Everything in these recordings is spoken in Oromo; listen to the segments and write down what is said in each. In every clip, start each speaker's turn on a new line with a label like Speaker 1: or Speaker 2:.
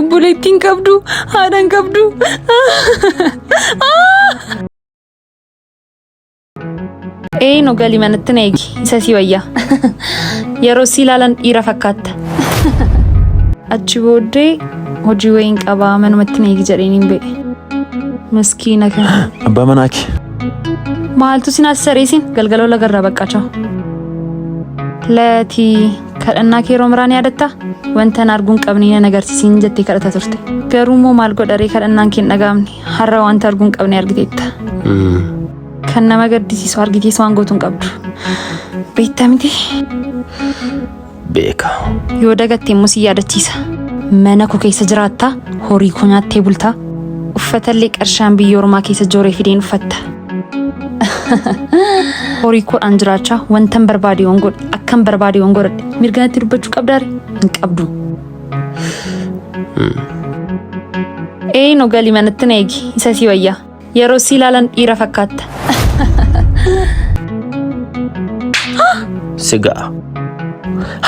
Speaker 1: Obboleettii hin qabdu, haadha hin qabdu. Ee nu gali manatti na eegi isa si wayya. Yeroo si ilaalan dhiira fakkaatta. Achi booddee hojii wayiin qabaa manumatti na eegi jedheen hin ba'e. Miskiina kana.
Speaker 2: Abbaa manaa kee.
Speaker 1: Maaltu sin assareesin galgala lagarraa baqqachaa. Latii kadhannaa kee yeroo miraa ni yaadattaa? Wanta na arguu hin qabne nan agarsiisin jettee kadhata turte. Garuu immoo maal godharee kadhannaan kee hin dhaga'amne. Har'a wanta arguu hin qabne argiteetta. Kan nama gaddisiisu argitees waan gootu hin qabdu. Beektaa miti?
Speaker 2: Beeka.
Speaker 1: Yoo dagatte immoo si yaadachiisa. Mana koo keessa jiraattaa, horii koo nyaattee bultaa, uffatallee qarshaan biyya ormaa keessa jooree fideen uffatta. Horii koodhaan jiraachaa wantan barbaade yoon godhe akkan barbaade yoon godhadhe mirga natti dubbachuu qabdaare hin qabdu. Ee nu gali manatti na eegi isa si wayya. Yeroo si ilaalan dhiira fakkaatta.
Speaker 2: Si ga'a.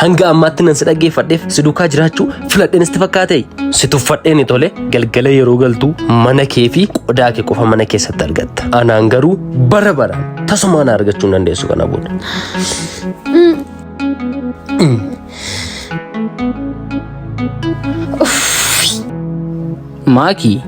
Speaker 2: Hanga ammaatti nan si dhaggeeffadheef si duukaa jiraachuu filadheen sitti fakkaate. Si tuffadheen tole galgala yeroo galtu mana kee fi qodaa kee qofa mana keessatti argatta. Anaan garuu bara baraan tasumaa na argachuu hin dandeessu kana booda.
Speaker 3: Maakii.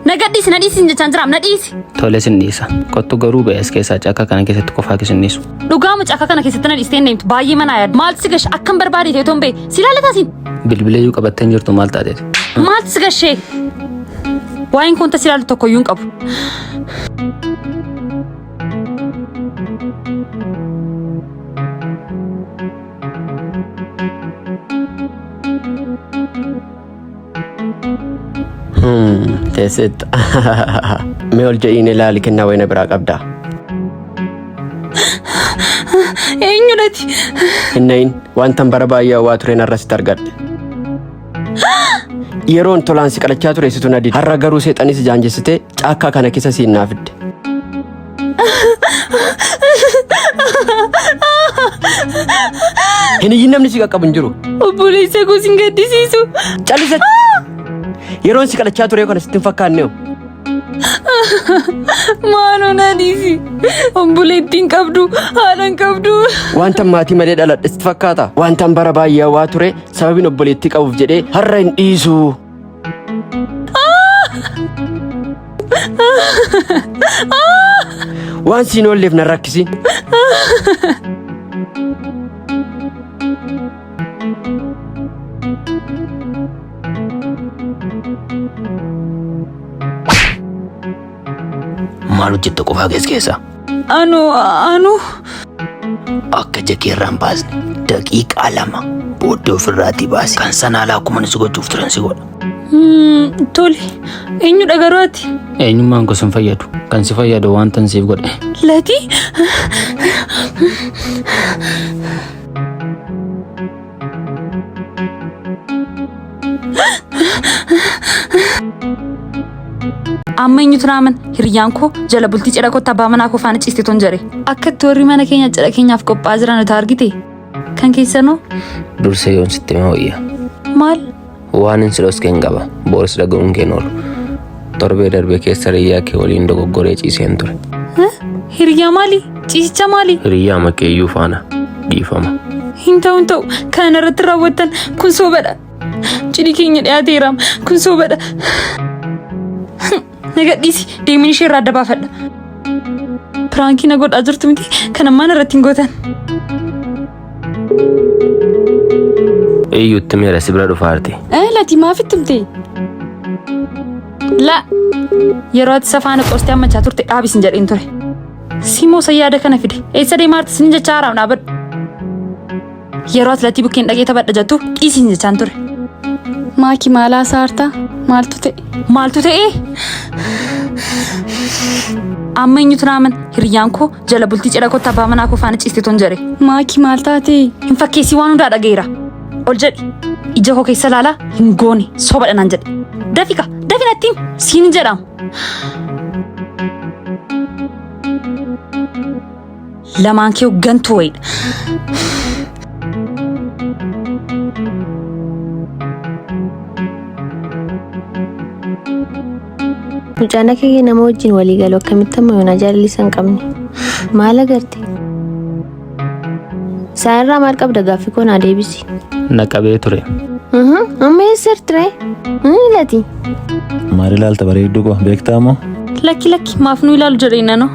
Speaker 1: Na gadhiisi na dhiisi jechaan jiraam na dhiisi.
Speaker 3: Tole sin dhiisa. Kottu garuu ba'e as keessaa caakkaa kana keessatti qofaa kee sin dhiisu.
Speaker 1: Dhugaa mucaa kana keessatti na dhiistee hin deemtu baay'ee manaa yaadu. Maaltu si gashe akkam barbaade ta'e otoo hin beeku. Si ilaalataa siin.
Speaker 3: Bilbila iyyuu qabattee hin jirtu maal taateeti?
Speaker 1: Maaltu si gashee? Waa'een koonta si ilaalu tokko iyyuu hin qabu.
Speaker 4: Teesseetta. Mee ol jedhiin ilaali kennaa wayina biraa qabda.
Speaker 1: Eenyudhati?
Speaker 4: Hin nayin wantan bara baay'ee hawwaa tureen har'a sitti argadhe. Yeroon tolaan si kadhachaa ture situ na dide. Har'a garuu seexanni si jaanjessitee caakkaa kana keessa siin naa fidde. Hin iyyin namni si qaqqabu hin jiru.
Speaker 1: Obboleessa koo sin gaddisiisu.
Speaker 4: Calisa. Yeroon si kadhachaa ture kana sitti hin fakkaanne.
Speaker 1: Maaloo na dhiisi. Obboleettiin qabdu, haadha hin qabdu.
Speaker 4: Wantan maatii malee dhaladhe sitti fakkaata. Wantan bara baay'ee hawwaa ture sababiin obboleettii qabuuf jedhee har'a hin dhiisu. Waan siin oolleef na rakkisiin.
Speaker 2: Maal hojjetta qofaa kees keessa?
Speaker 1: Anu, anu.
Speaker 2: Akka ija kee irraa hin baasne daqiiqaa lama booddee ofirraatii baasi. Kan sana alaa akkuma si gochuuf turan si godha.
Speaker 1: Tole, eenyudha garuu ati?
Speaker 3: Eenyummaan koo sin fayyadu. Kan si fayyadu wanta siif godhe.
Speaker 1: Latii? Amma eenyutu na amana? Hiriyyaan koo jala bultii cidha kootti abbaa manaa koo faana ciiste ton jedhe. Akka itti warri mana keenya cidha keenyaaf qophaa'aa jiran utuu argite. Kan keessanoo
Speaker 2: Dursa yoon sitti hime wayya.
Speaker 1: maal?
Speaker 2: Waan hin si dhoskeen qaba. Booris dhaga'uun kee hin oolu. Torbee darbe keessa hiriyyaa kee waliin dogoggoree ciiseen ture.
Speaker 1: Hiriyyaa maali? Ciisicha maali?
Speaker 2: Hiriyyaa makeeyyuu faana dhiifama.
Speaker 1: Hin ta'u hin ta'u. Kana irratti raawwattan kun soobadha. Cidhi keenya dhiyaateera. Kun soobadha. Na gadhiisi. Deemin ishee irraa adda baafadha. Piraankii na godhaa jirtu miti. Kan ammaan irratti hin gootan.
Speaker 2: Eeyyuutti meera si bira dhufaarti.
Speaker 5: Eh, Lati maaf itti himte?
Speaker 1: La. Yeroo ati safaana qoostee ammachaa turte dhaabis hin jedheen ture. Simoo isa yaada kana fide. Eessa deemaa jirti sin jechaa haaraam dhaabadhu. Yeroo ati latii bukkeen dhaqee taphadha jettu dhiisi hin jechaan ture.
Speaker 5: Maaki maal haasaa hartaa? Maaltu ta'e?
Speaker 1: Maaltu ta'e? Amma eenyutu na amana? Hiriyyaan koo jala bultii cidha kootti abbaa manaa koo faana ciiste ton jedhe.
Speaker 5: Maaki maal taate?
Speaker 1: Hin fakkeessii waan hundaa dhaga'eera. Ol jedhi. Ija koo keessa ilaalaa hin goone sobadha naan jedhe. Dafi ka dafi natti himi siin hin jedhamu. Lamaan kee gantuu wayiidha.
Speaker 6: Mucaan akka kee nama wajjin walii galu akkamitti amma yoonaa jaalalli isa hin qabne? Maal agarte? Isaan irraa maal qabda gaaffii koo naa deebisi.
Speaker 3: Na qabee ture.
Speaker 6: Amma eessa jirti ree? Lati.
Speaker 7: Maal ilaalta bareedduu koo beektaa moo?
Speaker 1: Lakki lakki maaf nu ilaalu jedhee nanoo.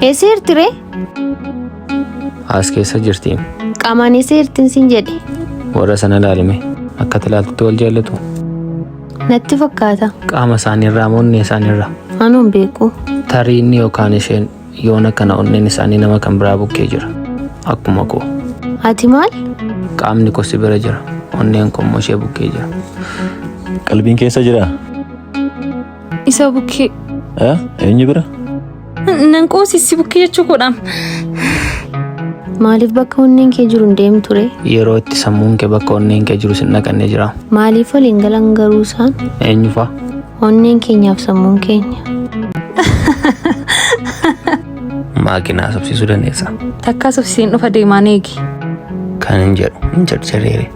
Speaker 6: Eessa jirti ree?
Speaker 3: As keessa jirti.
Speaker 6: Qaamaan eessa jirtin siin jedhe.
Speaker 3: Warra sana ilaalime akka ati ilaaltutti wal jaallatu.
Speaker 6: Natti fakkaata.
Speaker 3: Qaama isaaniirraa moo onnee isaaniirraa?
Speaker 6: Anuu hin beeku.
Speaker 3: Tarii inni yookaan isheen yoona kana onneen isaanii nama kan biraa bukkee jira. Akkuma koo.
Speaker 6: Ati maal?
Speaker 3: Qaamni koo si bira jira. Onneen koo immoo ishee bukkee jira.
Speaker 7: Qalbiin keessa jiraa?
Speaker 1: Isa bukkee.
Speaker 7: Eh? Eenyu bira?
Speaker 1: Nan qoosi si bukkee jechuu koodhaam.
Speaker 6: Maaliif bakka onneen kee jiru hin deemtu ree?
Speaker 3: Yeroo itti sammuun kee bakka onneen kee jiru sin dhaqanne jira.
Speaker 6: Maaliif waliin galan garuu isaan?
Speaker 3: Eenyu faa?
Speaker 6: Onneen keenyaaf sammuun keenya.
Speaker 2: Maaqina haasofsiisuu dandeessa.
Speaker 1: Takkaa sofsiin dhufa deemaan eegi.
Speaker 2: Kan hin jedhu hin jarjareere.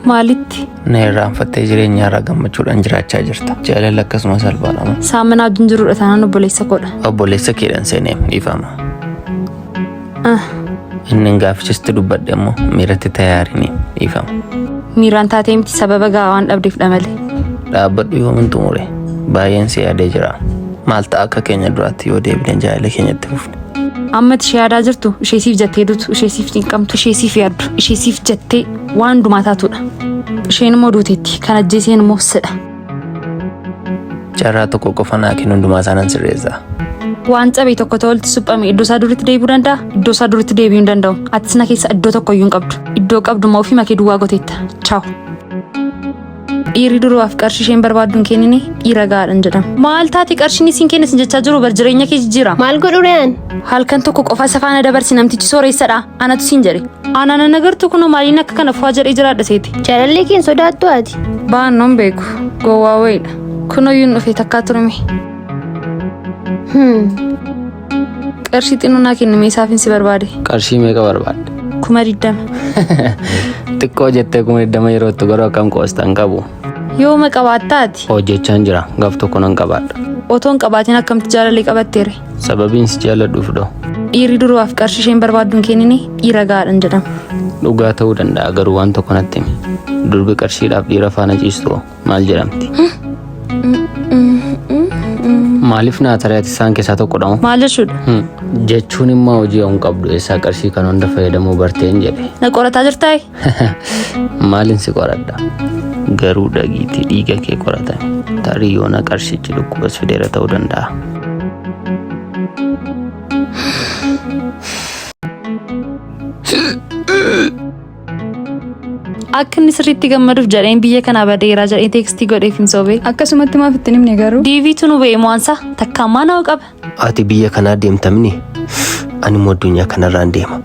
Speaker 1: Maalitti?
Speaker 2: Na irraanfattee jireenya irraa gammachuudhaan jiraachaa jirta. Jaalalli akkasuma salphaadha moo?
Speaker 1: Saaminaa wajjin jirudha taanaan obboleessa koodha.
Speaker 2: Obboleessa keedhan seenee dhiifama.
Speaker 1: Ah.
Speaker 2: Inni gaafichatti dubbadhe immoo miiratti tayaarini dhiifama.
Speaker 1: Miiraan taatee miti sababa gahaa waan dhabdeefdha malee.
Speaker 2: Dhaabbadhu yoomin xumure. Baay'een si yaadee jira. Maal ta'a akka keenya duraatti yoo deebine jaalala keenyatti fufne.
Speaker 1: Amma ishee yaadaa jirtu ishee siif jettee dutu ishee siif cinqamtu ishee siif yaaddu ishee siif jettee waan hundumaa taatudha. Isheen immoo duuteetti kan ajjeeseen immoo sidha.
Speaker 2: Carraa tokko qofa naa kennu hundumaa isaa nan sirreessa.
Speaker 1: Waan cabe tokko ta'olti suphame iddoo isaa duritti deebi'uu danda'a? Iddoo isaa duritti deebi'uu hin danda'u. Atis na keessa iddoo tokko iyyuu hin qabdu. Iddoo qabdu immoo ofii makee duwwaa goteetta. Chaaw. Dhiirri duruwaaf qarshii isheen barbaaddu hin kennine dhiira gahaadha hin jedhamu. Maal taate qarshiin isin kenna sin jechaa jiru bar jireenya kee jijjiira.
Speaker 6: Maal godhu re'an?
Speaker 1: Halkan tokko qofa isa faana dabarsi namtichi sooressadha. Anatu siin jedhe. Ana nan agartu kunoo maaliin akka kana fu'aa jedhee jiraadha seete.
Speaker 6: Jaalallee kee hin sodaattu ati?
Speaker 1: Baannoon beeku. Gowwaa wayiidha. Kunoo yuun dhufee takkaa turme. Qarshii xinnoo naa kennime isaafin si barbaade.
Speaker 3: Qarshii meeqa barbaadde?
Speaker 1: 20,000.
Speaker 3: Xiqqoo jettee 20,000 yeroo itti garuu akkam qoosta hin qabu.
Speaker 1: Yooma qabaatta ati?
Speaker 3: Hojjechaan jira. Gaaf tokko nan qabaadha.
Speaker 1: Otoo hin qabaatin akkamitti jaalallee qabatteere?
Speaker 3: Sababiin si jaalladhuuf doo.
Speaker 1: Dhiirri duruwaaf qarshii isheen barbaaddu hin kennine dhiira gahaadha hin jedhamu.
Speaker 3: Dhugaa ta'uu danda'a garuu waan tokko natti himi. Durbi qarshiidhaaf dhiira faana ciistu hoo maal jedhamti? Maaliif naa taree ati isaan keessaa tokkodha moo?
Speaker 1: Maal jechuudha?
Speaker 3: Jechuun immoo hojii hin qabdu eessaa qarshii kan hunda fayyadamuu barteen jedhe.
Speaker 1: Na qorataa jirtaa?
Speaker 3: Maalin si qoradha? Garuu dhagiitii dhiiga kee qoratame. Tarii yoona qarshichi dhukkubas fideera ta'uu danda'a.
Speaker 1: Akka inni sirriitti gammaduuf jedheen biyya kanaa badeeraa jedhee teekstii godheef hin soobee.
Speaker 5: Akkasumatti maaf itti hin himne garuu?
Speaker 1: Diiviitu nu ba'e mo'ansa takka ammaa nama qaba.
Speaker 2: Ati biyya kanaa deemtamni ani immoo addunyaa kanarraan deema.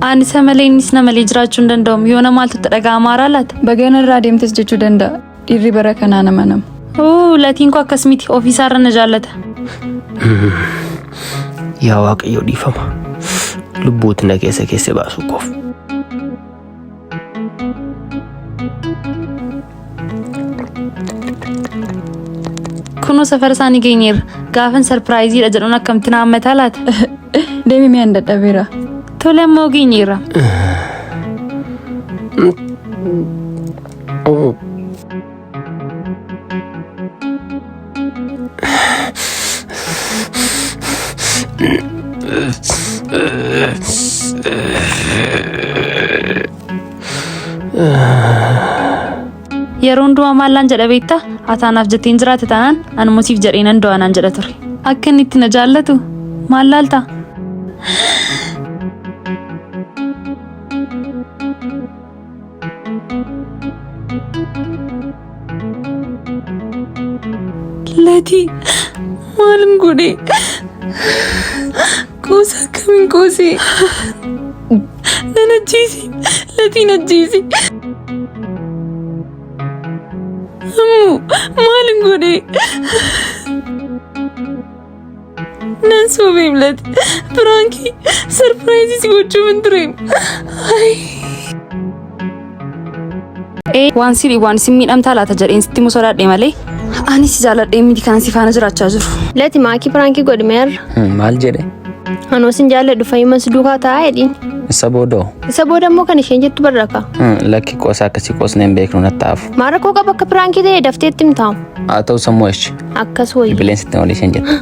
Speaker 1: Ani isa malee innis na malee jiraachuu hin danda'u. Yoona maaltu itti dhaga'amaa laata?
Speaker 5: Bagana irraa deemtes jechuu danda'a. Dhiirri bara kanaa nama nama.
Speaker 1: Oo latiin koo akkas miti ofiisaarra na jaallata.
Speaker 2: Yaa Waaqayyo dhiifama. Lubbuuti na keessa keessa baasuu koof.
Speaker 1: Kunoo safara isaanii geenyeerra. Gaafan sarpiraayiziidha jedhuun akkamitti na hammataa laata?
Speaker 5: Deemi mi'aan dadhabeera.
Speaker 1: Tole ammoo geenyeerra. Yeroo hundumaa maallaan jedha beektaa? Ati anaaf jettee hin jiraate taanaan anummoo siif jedhee nan du'a naan jedha ture. Akka inni itti na jaallatu maal laalta? Latii maalin godhe? Qoosa akkamiin qoosee? Nan ajjeesi. Latiin ajjeesi. Ammoo maalin godhe? Nan soobeem lati. Piraankii sarpiraayizii si gochuuf hin tureem. Ee waan si waan si miidhamtaa laata jedheen sitti himuu sodaadhe malee ani si jaalladhee miti kan si faana jiraachaa jiru.
Speaker 6: Lati maakii prank godhime har'a.
Speaker 3: Maal jedhe?
Speaker 6: Anoo sin jaalladhu fayyuma si duukaa taa'aa jedhiin.
Speaker 3: Isa boodoo?
Speaker 6: Isa booda immoo kan isheen jettu barraka.
Speaker 3: Lakki qoosa akkasii qoosnee hin beeknu natti hafu.
Speaker 6: Maal rakkoo qaba akka prank ta'e daftee itti himtaamu.
Speaker 3: Haa ta'u sammuu ishee.
Speaker 6: Akkas wayya.
Speaker 3: Bilbileen sitti olii isheen jette.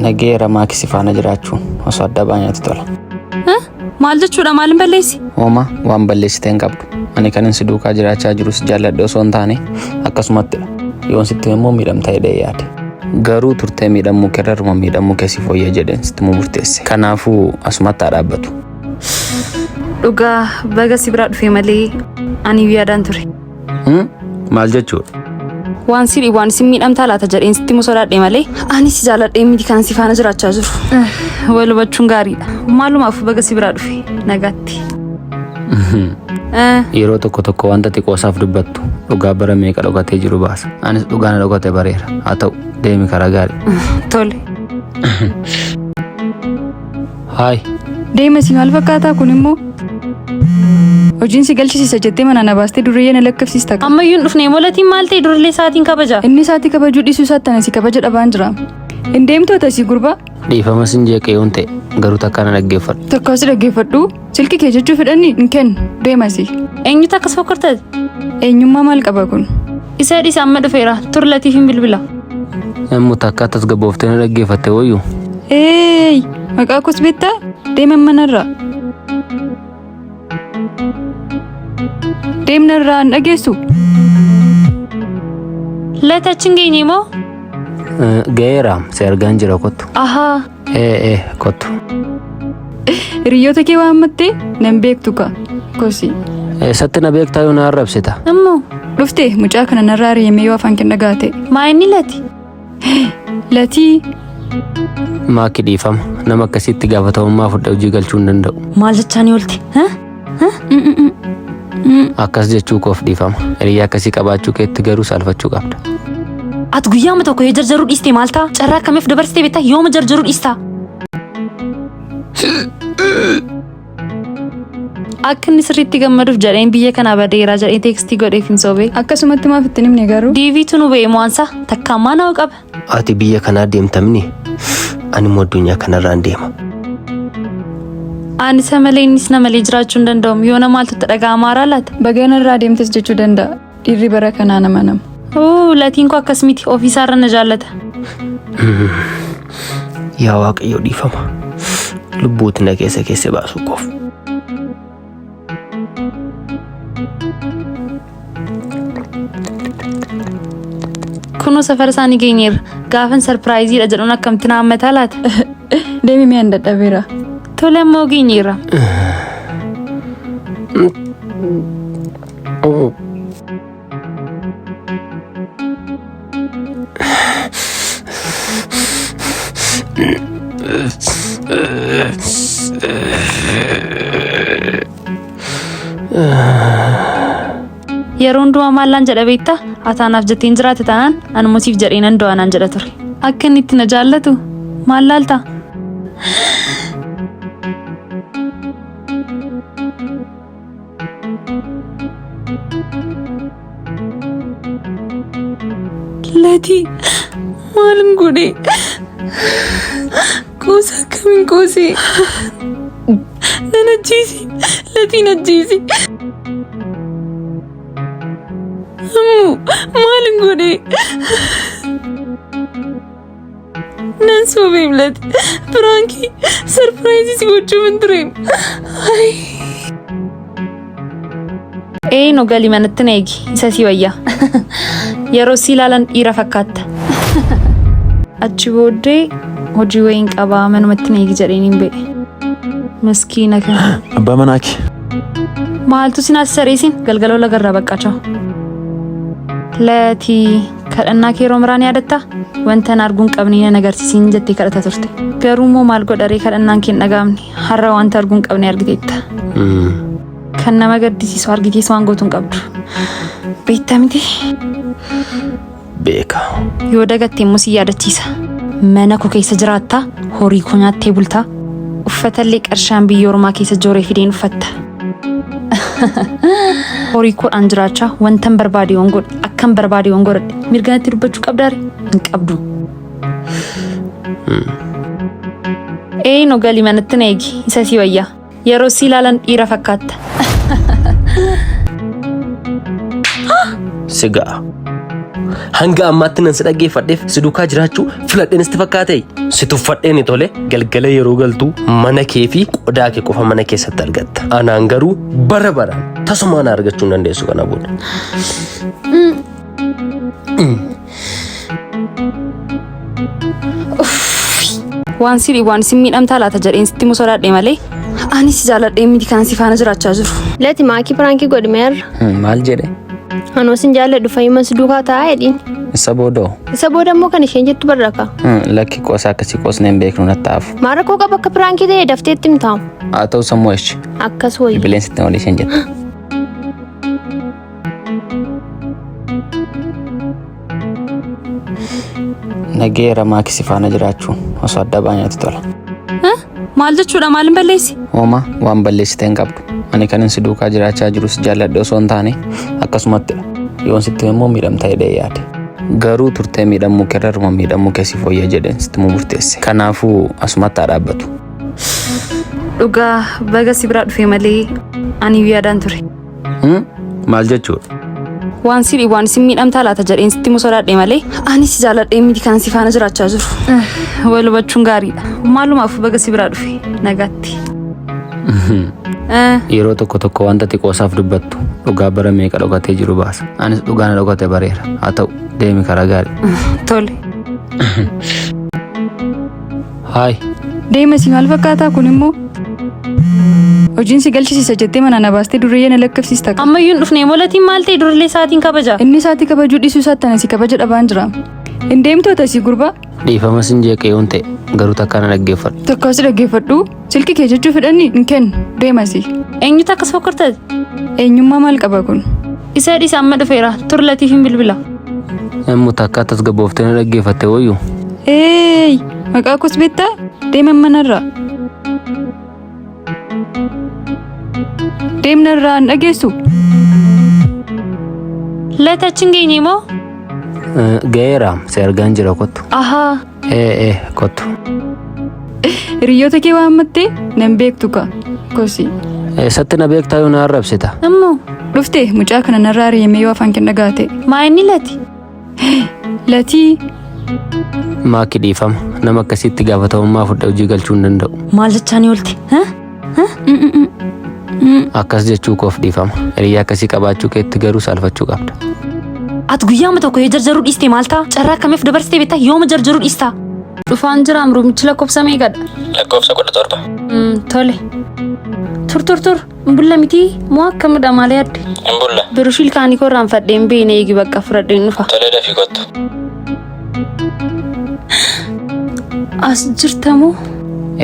Speaker 3: Nageera maakii si faana jiraachuun osoo adda baanyaatti tola.
Speaker 1: Maal jechuudha maalin balleessi?
Speaker 3: Hooma waan balleessite hin qabdu. Ani kanin si duukaa jiraachaa jiru si jaalladhe osoo hin taane akkasumattidha. Yoon sitti immoo miidhamta jedhee yaade. Garuu turtee miidhamuu keerraruma miidhamuu kee si fooyyee jedheen sitti murteesse. Kanaafuu asumatti haa dhaabbatu.
Speaker 1: Dhugaa baga si biraa dhufe malee ani yaadaan ture.
Speaker 3: Maal jechuudha?
Speaker 1: Waan si waan si miidhamtaa laata jedheen sitti himuu sodaadhe malee ani si jaalladhee miti kan si faana jiraachaa jiru. Wal hubachuun gaariidha. Maalumaaf baga si biraa dhufe nagaatti.
Speaker 3: Yeroo tokko tokko wanta xiqqoosaaf dubbattu dhugaa bara meeqa dhokatee jiru baasa. Anis dhugaa na dhokate bareera. Haa ta'u deemi karaa gaarii.
Speaker 1: Tole.
Speaker 3: Haay.
Speaker 5: Deema si maal fakkaataa kun immoo? Hojiin si galchisiisa jettee mana na baastee duriyyee na lakkoofsista.
Speaker 1: Ammayyuu hin dhufne molatiin maal ta'e durillee sa'aatiin kabaja.
Speaker 5: Inni isaatii kabajuu dhiisuu isaatti ana si kabaja dhabaan jira. Hin deemtuu tasii gurbaa?
Speaker 3: Dhiifama sin jeeqee yoon ta'e garuu takka na dhaggeeffadhu.
Speaker 5: Takka si dhaggeeffadhu. Silki kee jechuu fedhanni hin kennu. Deemasi.
Speaker 1: Eenyutu akkas fokkortate?
Speaker 5: Eenyummaa maal qaba kun?
Speaker 1: Isa dhiisa amma dhufeera. Turlatiif hin bilbila.
Speaker 3: Namni takka tasgabbooftee na dhaggeeffatte wayyuu.
Speaker 5: Eey! Maqaa koos beektaa? Deema manarraa. Deemnarraa hin dhageessu?
Speaker 1: Lati achi hin geenye moo?
Speaker 3: Ga'eera si argaan jira kottu.
Speaker 1: Ahaa.
Speaker 3: Ee kottu.
Speaker 5: Hiriyoota kee waammattee nan beektu ka. Kosi.
Speaker 3: Eessatti na beektaa yoo na arrabsita?
Speaker 1: Ammoo.
Speaker 5: Dhufte mucaa kana narraa ari'amee yoo afaan kenna gaate.
Speaker 1: Maa inni lati?
Speaker 5: Latii.
Speaker 3: Maaki dhiifama. Nama akkasitti gaafatamummaa fudhee hojii galchuu hin danda'u.
Speaker 1: Maal jechaa ni oolte?
Speaker 3: Akkas jechuu koof dhiifama. Hiriyaa akkasii qabaachuu keetti garuu saalfachuu qabda.
Speaker 1: Ati guyyaama tokko yoo jarjaruu dhiiste maal ta'a? Carraa akkamiif dabarsitee beektaa? Yooma jarjaruu dhiista? Akka inni sirriitti gammaduuf jedheen biyya kanaa badeeraa jedhee text godheef hin soobee.
Speaker 5: Akkasumatti maaf itti himne garuu?
Speaker 1: DVtu nu ba'e mo'ansa takkaan maa nama qaba?
Speaker 2: Ati biyya kanaa deemtamni ani immoo addunyaa kanarraan deema.
Speaker 1: Ani isa malee innis na malee jiraachuu hin danda'u. Yoona maaltu itti dhaga'amaa laata?
Speaker 5: Bagana irraa deemtes jechuu danda'a. Dhiirri bara kanaa nama nama.
Speaker 1: Oo latiin koo akkas miti ofiisaarra na jaallata.
Speaker 2: Yaa Waaqayyo dhiifama. Lubbuuti na keessa keessa baasuu koof.
Speaker 1: Kunoo safara isaanii geenyeerra. Gaafan surpriseiidha jedhuun akkamitti na hammataa laata?
Speaker 5: Deemi mi'aan dadhabeera.
Speaker 1: Tole ammoo geenyeerra. Yeroo hundumaa maallaan jedha beektaa? Ataanaaf jetteen jiraate taanaan anuma siif jedhee nan du'a naan jedha ture. Akka inni itti na jaallatu maal laalta? Latii maalin godhe? Qoosa akkamiin qoosee? Nan ajjeesi. Latiin ajjeesi. Ammoo maalin godhe? Nan soobeem lati. Prank surprise si gochuuf hin tureem. Ee nu gali manatti na eegi. Isa si wayya. Yeroo si ilaalan dhiira fakkaatta. Achi booddee hojii wayiin qabaa manumatti na eegi jedheen hin ba'e. Miskiina kana.
Speaker 7: Abbaa manaa kee.
Speaker 1: Maaltu sin as sareesin galgaloo lagarraa baqqachaa. Latii kadhannaa kee yeroo miraan yaadatta? Wanta na arguun qabne na agarsiisin jettee kadhata turte. Garuu immoo maal godharee kadhannaan kee hin dhaga'amne. Har'a wanta arguun qabne argiteetta. Kan nama gaddisiisu argitees waan gootu hin qabdu. Beektaa miti?
Speaker 2: Beeka.
Speaker 1: Yoo dagatte immoo si yaadachiisa. Mana koo keessa jiraattaa, horii koo nyaattee bultaa. Uffatallee qarshaan biyya ormaa keessa jooree fideen uffatta. Horii koodhaan jiraachaa wantan barbaade yoon godhe akkan barbaade yoon godhadhe mirga natti dubbachuu qabdaare hin qabdu. Ee no gali manatti na eegi isa si wayyaa. Yeroo si ilaalan dhiira fakkaatta.
Speaker 2: Si ga'a. Hanga ammaatti nan si dhaggeeffadheef si duukaa jiraachuu filadheen sitti fakkaate. Si tuffadheen tole galgala yeroo galtu mana kee fi qodaa kee qofa mana keessatti argatta. Anaan garuu bara baraan tasumaan argachuu hin dandeessu kana booda.
Speaker 1: Waan si dhibu waan si miidhamtaa laata jedheen sitti himuu sodaadhe malee ani si jaaladhee miti kan si faana jiraachaa jiru.
Speaker 6: Lati maakii piraankii godhi meerra.
Speaker 3: Maal jedhe?
Speaker 6: Anoo sin jaalladhu fayyuma si duukaa taa'aa jedhiin.
Speaker 3: Isa boodoo?
Speaker 6: Isa booda immoo kan isheen jettu barraka.
Speaker 3: Lakki qoosaa akkasii qoosnee hin beeknu natti haafu.
Speaker 6: Maal rakkoo qaba akka piraankii ta'e daftee itti himtaamu.
Speaker 3: Haa ta'u sammuu ishee.
Speaker 6: Akkas wayya.
Speaker 3: Bilbileen sitti malee isheen jette. Nageera maaki si faana jiraachuun osoo adda baanee tola.
Speaker 1: Maal jechuudha maalin balleessi?
Speaker 3: Hooma waan balleessite hin qabdu. Ani kanin si duukaa jiraachaa jiru si jaalladhe osoo hin taane akkasumattidha. Yoon sitti hime immoo miidhamta jedhee yaade. Garuu turtee miidhamuu kee irra haruma miidhamuu kee siif wayya jedheen sitti himuu murteesse. Kanaafuu asumatti haa dhaabbatu.
Speaker 1: Dhugaa baga si biraa dhufe malee ani yaadaan ture.
Speaker 3: Maal jechuudha?
Speaker 1: Waan si dhibu waan si miidhamtaa laata jedheen sitti himuu sodaadhe malee ani si jaalladhee miti kan si faana jiraachaa jiru. Wal hubachuun gaariidha. Maalumaaf baga si biraa dhufe nagaatti.
Speaker 3: Yeroo tokko tokko wanta xiqqoosaaf dubbattu dhugaa bara meeqa dhokatee jiru baasa. Anis dhugaa na dhokate bareera. Haa ta'u deemi karaa gaarii.
Speaker 1: Tole.
Speaker 3: Haay.
Speaker 5: Deema si maal fakkaataa kun immoo? Hojiin si galchisiisa jettee manaa na baastee durriyyee na lakkifsiista.
Speaker 1: Ammayyuu hin dhufne molatiin maal ta'e durillee sa'aatiin kabaja.
Speaker 5: Inni isaatii kabajuu dhiisuu isaatti ana si kabaja dhabaan jira. Hin deemtuu tasii gurbaa?
Speaker 3: Dhiifama sin jeeqe yoon ta'e garuu takkaa na dhaggeeffadhu.
Speaker 5: Takkaa si dhaggeeffadhu. Silki kee jechuu fedhanni hin kennu. Deema si.
Speaker 1: Eenyutu akkas fokkorta?
Speaker 5: Eenyummaa maal qaba kun?
Speaker 1: Isa dhiisa amma dhufeera. Tur latiif hin bilbila.
Speaker 3: Emmu takkaa tasgabbooftee na dhaggeeffatte wayyu.
Speaker 5: Eey! Maqaa koos beektaa? Deema manarraa. Deemnarraa hin dhageessu.
Speaker 1: Lata achi hin geenye moo?
Speaker 3: Ga'eera si argaan jira kottu.
Speaker 1: Ahaa.
Speaker 3: Ee ee kottu.
Speaker 5: Hiriyoota kee waammattee nan beektu ka. Kosi.
Speaker 3: Eessatti na beektaa yoo na arrabsita?
Speaker 1: Ammoo.
Speaker 5: Dhufte mucaa kana narraa ari'amee yoo afaan kee dhagaate.
Speaker 1: Maa inni lati?
Speaker 5: Latii.
Speaker 3: Maaki dhiifama. Nama akkasitti gaafatamummaa fudhee hojii galchuu hin danda'u.
Speaker 1: Maal jechaa ni oolte?
Speaker 3: Akkas jechuu koof dhiifama. Hiriyaa akkasii qabaachuu keetti garuu saalfachuu qabda.
Speaker 1: Ati guyyaama tokko yoo jarjaruu dhiiste maal ta'a? Carraa akkamiif dabarsitee beektaa? Yooma jarjaruu dhiista? Dhufaan jira amruumichi lakkoofsa meeqadha?
Speaker 3: Lakkoofsa 17.
Speaker 1: Tole. Tur tur tur. Bulla miti moo akkamidha maal yaadde?
Speaker 3: Hin bulla.
Speaker 1: Birushii ilkaanii koo irraanfadheen beene eegi bakka fudhadheen dhufa.
Speaker 3: Tolee dafii kottu.
Speaker 1: As jirtamoo?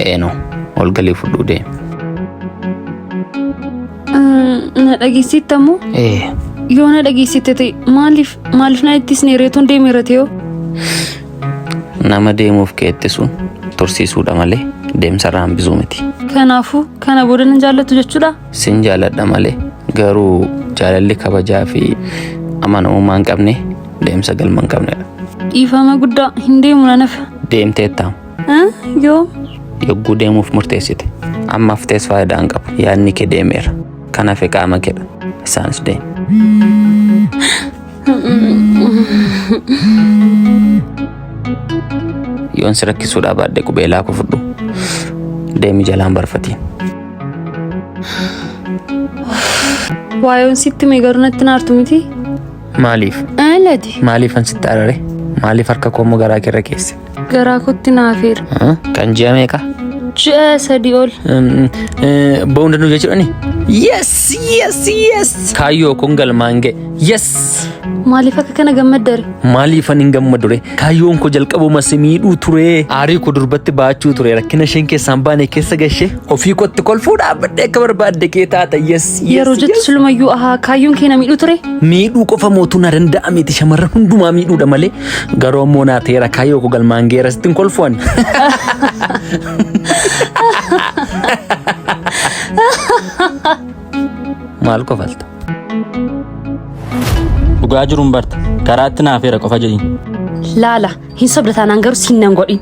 Speaker 3: Eenoo ol galii fudhuu deemi.
Speaker 1: Na dhageessittamoo?
Speaker 3: Ee.
Speaker 1: Yoo na dhageessitte ta'e maaliif maaliif na ittisne reetoon deemeera ta'oo?
Speaker 3: Nama deemuuf kee ittisuun tursiisuudha malee deemsarraa hambisuu miti.
Speaker 1: Kanaafuu kana booda nan jaallattu jechuudha?
Speaker 3: Sin jaalladha malee garuu jaalalli kabajaa fi amanamummaa hin qabne deemsa galma hin qabnedha.
Speaker 1: Dhiifama guddaa hin deemu nan hafa.
Speaker 3: Deemteetta.
Speaker 1: Yoom?
Speaker 3: Yogguu deemuuf murteessite. Amma haftees faayidaa hin qabu. Yaadni kee deemeera. Kan hafe qaama keedha. Isaanis deemi. Yoon si rakkisuudhaa baadhe qubeelaa koo fudhu. Deemi jalaan barfatiin.
Speaker 1: Waayoon sitti mee garuu natti naartu miti?
Speaker 3: Maaliif?
Speaker 1: Lati.
Speaker 3: Maaliifan sitti arare? Maaliif harka koo immoo garaa keerra keesse?
Speaker 1: Garaa kootti naafeera.
Speaker 3: Kan ji'a meeqa?
Speaker 1: Ji'a 3 ol.
Speaker 3: Ba'uu hin danda'u jechuudhani? Yes! Yes! Yes! Kaayyoo kun galmaan ga'e. Yes!
Speaker 1: Maaliif akka kana gammaddare?
Speaker 3: Maaliifan hin gammadure? Kaayyoon koo jalqabuma si miidhuu ture. Aarii koo durbatti baachuu ture. Rakkina isheen keessaan baane keessa gashee ofii kootti kolfuu dhaabbadhee akka barbaadde kee taata. Yes! Yes!
Speaker 1: Yeroo jettu silumayyuu ahaa kaayyoon kee na miidhuu ture.
Speaker 3: Miidhuu qofa mootuu na danda'a miti shamarran hundumaa miidhuudha malee garuu ammoo naa ta'eera kaayyoo koo galmaan ga'eera sittin kolfu ani. Maal kofalta?
Speaker 8: Dhugaa jiruun barta. Karaatti naafeera qofa jedhiin.
Speaker 1: Laala hin sobda taanaan garuu siin nan godhin.